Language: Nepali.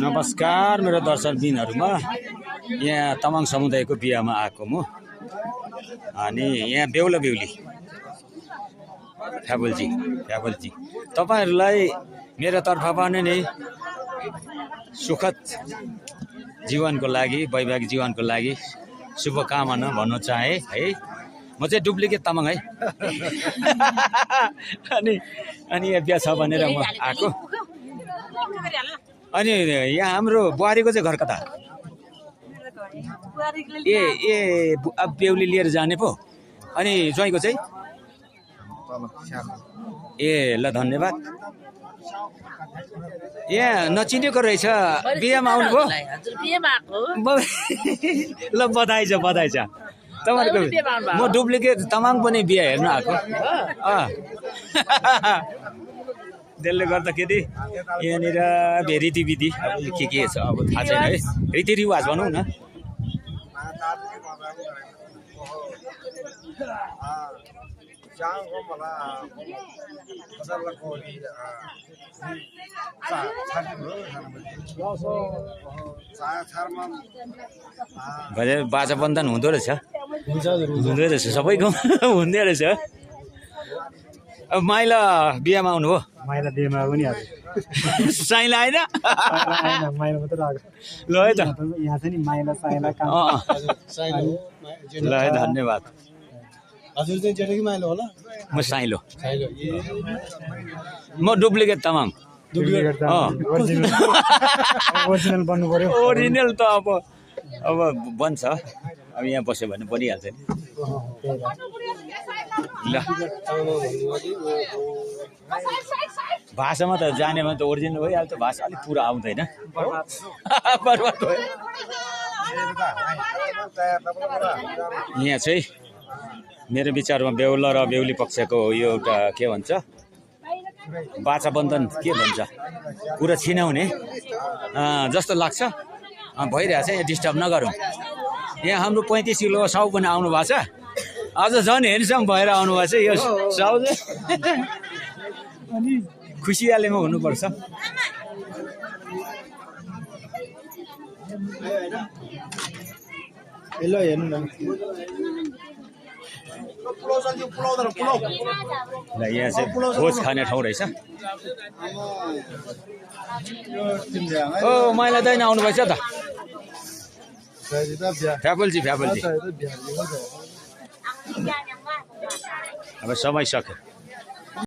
नमस्कार मेरो दर्शकबिनहरुमा, यहाँ तामाङ समुदायको बिहामा आएको म। अनि यहाँ बेहुला बेहुली फ्याबलजी तपाईहरुलाई मेरो तर्फबाट नै सुखद जीवनको लागि, वैवाहिक जीवनको लागि शुभकामना भन्न चाहे है। म चाहिँ डुप्लिकेट तामाङ है। अनि यहाँ बिहा छ भनेर म आएको। अनि यहाँ हाम्रो बुहारीको चाहिँ घर कता? ए अब बेहुली लिएर जाने पो। अनि ज्वाइँको चाहिँ? ए ल धन्यवाद। यहाँ नचिनेको रहेछ, बिहामा आउनुभयो? ल बधाई छ तपाईहरुको। म डुप्लिकेट तामाङ पनि बिहा हेर्न आएको। त्यसले गर्दाखेरि यहाँनिर रीतिविधि के छ अब थाहा छैन है। रीतिरिवाज भनौँ न। बाजा बन्धन हुँदो रहेछ सबैको हुँदो रहेछ। अब माइला बिहामा आउनुभयो? माइला बिहामा पनि आज साइला आएन? माइला मात्र आएको। ल है त, यहाँ चाहिँ नि माइला साइला काम। ल है धन्यवाद। हजुर चाहिँ जेठो कि माइलो होला? म साइलो। म डुप्लिकेट तामाङ। ओरिजिनल बन्नु पर्यो। ओरिजिनल त अब बन्छ। अब यहाँ बस्यो भने बनिहाल्छ नि। ल भाषामा त जाने भने त ओरिजिनल भइहाल्छ। भाषा अलिक पुरा आउँदैन। बर्बाद भयो। यहाँ चाहिँ मेरो विचारमा बेहुला र बेहुली पक्षको यो एउटा के भन्छ, बाचा बन्धन के भन्छ, कुरा छिनाउने जस्तो लाग्छ। भइरहेछ। यहाँ डिस्टर्ब नगरौँ। यहाँ हाम्रो 35 किलो साउ पनि आउनु भएको छ। अझ झन् हेरसम्म भएर आउनु भएको छ यो साउ। अनि खुसियालीमा हुनुपर्छ। ल हेर्नु न। ल यहाँ चाहिँ भोज खाने ठाउँ रहेछ। ओ माइला दाइन आउनु भएछ त? फ्याबलजी। अब समय सक्यो।